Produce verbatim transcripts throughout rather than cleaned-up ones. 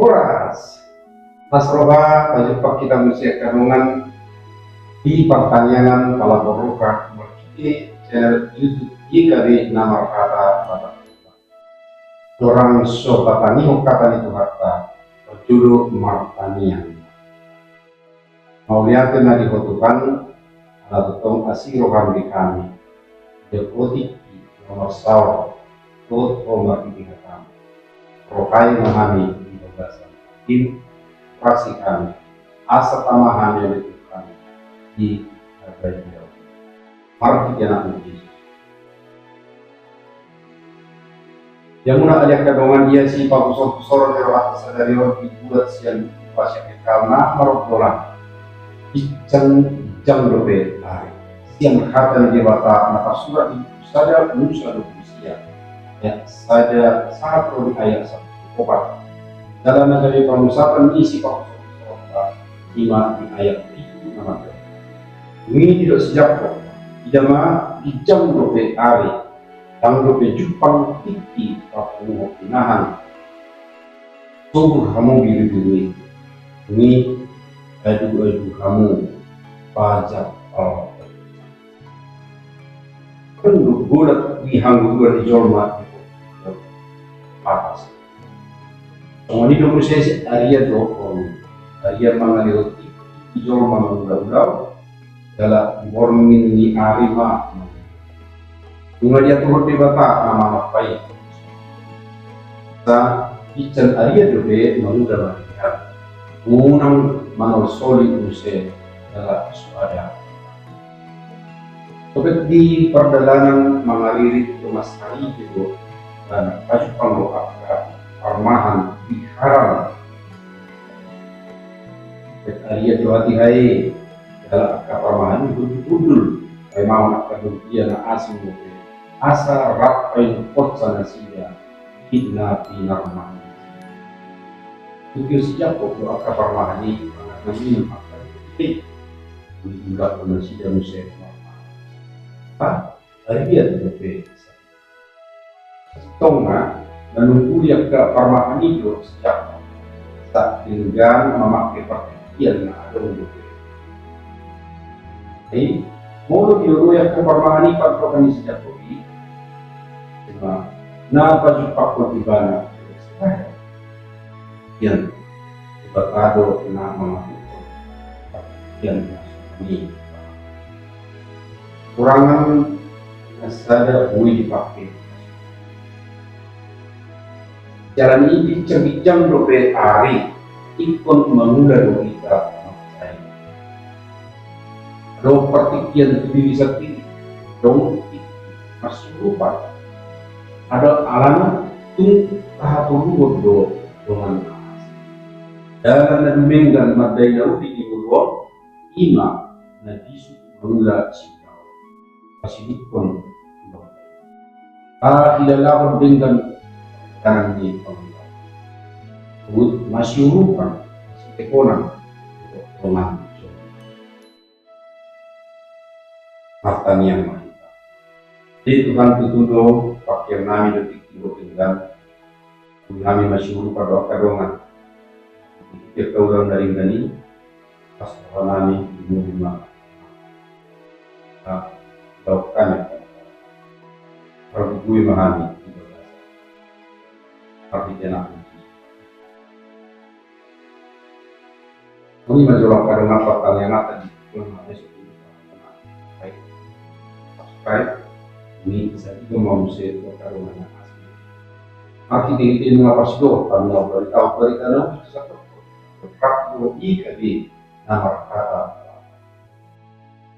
Horas. Las roha pajumpang hita muse angka dongan di partangiangan Palabuhan Roha marhite channel YouTube Y K B na marhata Batak Toba. Torang so patangihon hata ni Tuhanta, parjolo martangiang. Mauliate ma di Ho Tuhan, ala tongtong asi roham di hami. Di otik i na marsaor, dohot Ho marhite hataM. Rohai ma hami di bagasan hataM, rasi hami, asa tama hami ale Tuhan di harga i. Marhite AnakMu Jesus. Ia muna ale angka dongan, ia sipahusorhusoron ni rohanta sadari on dibuat sian upa sian hekal na marombolan. Ginjang, ginjang dope ari. Sian hata ni Debata na tarsurat di buku sada Musa dua pulu sia, ayat sada sahat ro di ayat sampulu opat. Jala na gabe pamusatan ni sipahusorhusoronta i ma di ayat pitu na mandok. Dung i didok si Jakkob, ida ma, ginjang dope ari, ndang dope jumpang tingki papunguhon pinahan. Sogur hamu birubiru i, dung i aduadu hamu pajar palpal. Tunduk golap di hangoluan ni jolma di atas. Songon i do muse arian dohot borngin. Arian mangalehon tingki jolma mangulaulau, jala borngin ni ari ma. Nunga diaturhon Debata na mangampai. Sa ginjang arian dope mangula ma di hami. Unang manolsoli muse jala soada. Topet di pardalanan mangaririt do mansai do, dan pajumpang do angka parmahan di Haran. Topet arian do hatiha i, jala angka parmahan i hundulhundul paimahon angka dongkia na asing dope, asa rap painumhonsa nasida di na pinarmahan. Dung i si Jakkob do angka parmahan i mangan na minum angka dongkia i. Diulahon nasida muse marmahan. Arian dope. Tongtong na nungguli angka parmahan i do si Jakkob, sahat denggan mamangke partingkian na adong dope. Jadi molo dioloi angka parmahan i pantohan ni si Jakkob i, ima na pajumpangkon ibana. Ia Debata do na mangaturhon partingkian na songon i. Kurangan na sada boi dipake. Jala ni ginjang-ginjang dope ari, ingkon mangula do hita mansai. Adong partingkian tu diri sandiri, adong tingki marsiurupan. Adong alana tung tahatoluhon do dongan na asing. Dalan na dumenggan mandai na uli di ngolu on, ima na disi mangula siulaon. Pasidingkon. Tahilalahon denggan tangan ni pangula. Huhut masiurupan, masiteponan dongan. Martangiang ma hita. Jadi Tuhan, tutu do pangkeon nami do tingki dohot denggan. Boi hami masiurupan dohot angka dongan. Di angka ulaon na denggan i, pasahat hami di ngolu ma. Nah, dohot hami. Pargogoi ma hami di bagasan. Parhite AnakMu. Songon i ma jolo angka dongan partangianganta di jolo na meso. Baik. Subscribe. Ni sadido ma muse angka dongan na asing. Marhitehite nunga parsidohot hami na barita, barita na uli tu sandok. Rap do i gabe na marhata.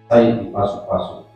Sai dipasupasu.